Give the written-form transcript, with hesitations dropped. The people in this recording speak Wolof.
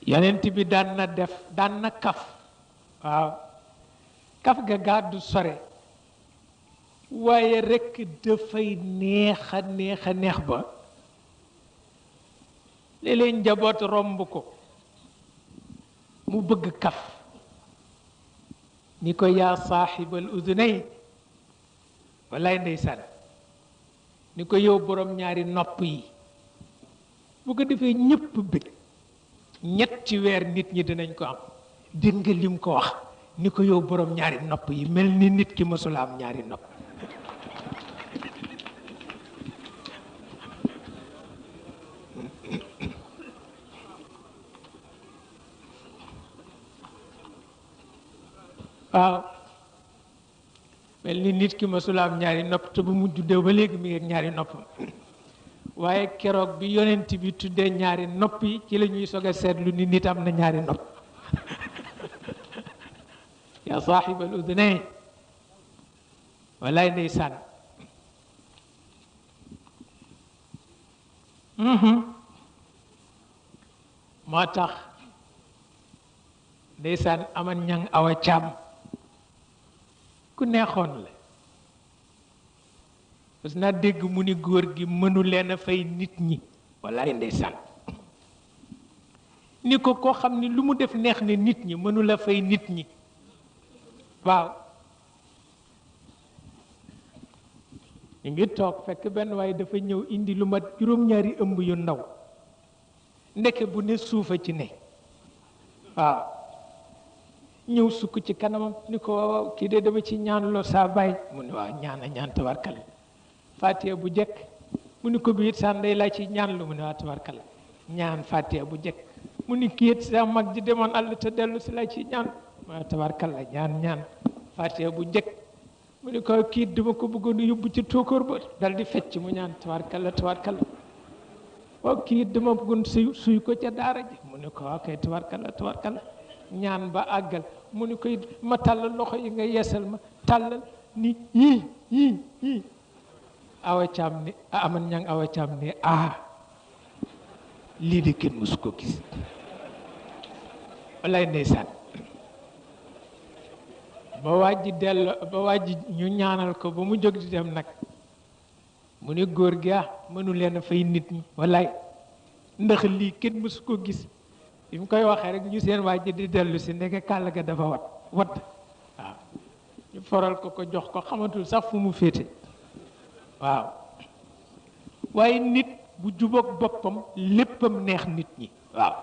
yonent bi daan na def daan na kaf waaw kaf ga gàddu sore waaye rekk dafay neex a neex ba léeg-léeg njaboot romb ko mu bëgg kaf ni ko yaa saaxibal udunayn wallaay ndeysaan ni ko yow borom ñaari nopp yi bu ko defee ñépp bëgg ñetti weer nit ñi dinañ ko am dégg nga lim ko wax ni ko yow borom ñaari nopp yi mel ni nit ki mësula am ñaari nopp waaw mel ni nit ki mësula am ñaari nopp te bu mu juddee ba léegi mi ngi ak ñaari nopp waaye keroog bi yonent bi tuddee ñaari nopp yi ci la ñuy soog a seetlu ni nit am na ñaari nopp yaa saaxibal udunayn wallaay ndeysaan moo tax ndeysaan aman ñang awa càmm ku neexoon la parce que naa dégg mu ni góor gi mënu leen a fay nit ñi wallaay ndeysaan ni ko koo xam ni lu mu def neex ne nit ñi mënu la fay nit ñi waaw ñu ngi toog fekk benn waaye dafa ñëw indi lu mat juróom-ñaari ëmb yu ndaw ndeke bu ne suufa ci ne waaw ñëw sukk ci kanamam ni ko waaw kii de dama ci ñaanloo saa baay mu ne waaw ñaan tabarkal fatiha bu jekk mu ni ko bi it saa ndey laa ci ñaanlu mu ne waaw tabarkal ñaan fatiha bu jekk mu ni kii it saa mag ji demoon àll te dellu si laa ci ñaan waaw tabarkal la ñaan fatiha bu jekk mu ni ko kii it dama ko bëggoon yóbbu ci tóokóor ba dal di fecc mu ñaan tabarkal la waaw kii it dama bëggoon suy ko ca daara ji mu ni ko waaw kay tabarkal la ñaan ba àggal mu ni koy ma tàllal loxo yi nga yeesal ma tàllal ni yii awa caam ni aman ñang awa caam ni lii de kenn mësu ko gis wallaay ndeysaan ba waaj ñu ñaanal ko ba mu jóg di dem nag mu ni góor gi mënu leen a fay nit ñi wallaay ndax lii kenn mësu ko gis bi mu koy waxee rek ñu seen waa ji di dellu si ndeke kàll ga dafa wat waaw ñu foral ko jox ko xamatul sax fu mu féete waaw waaye nit bu jubóog boppam léppam neex nit ñi waaw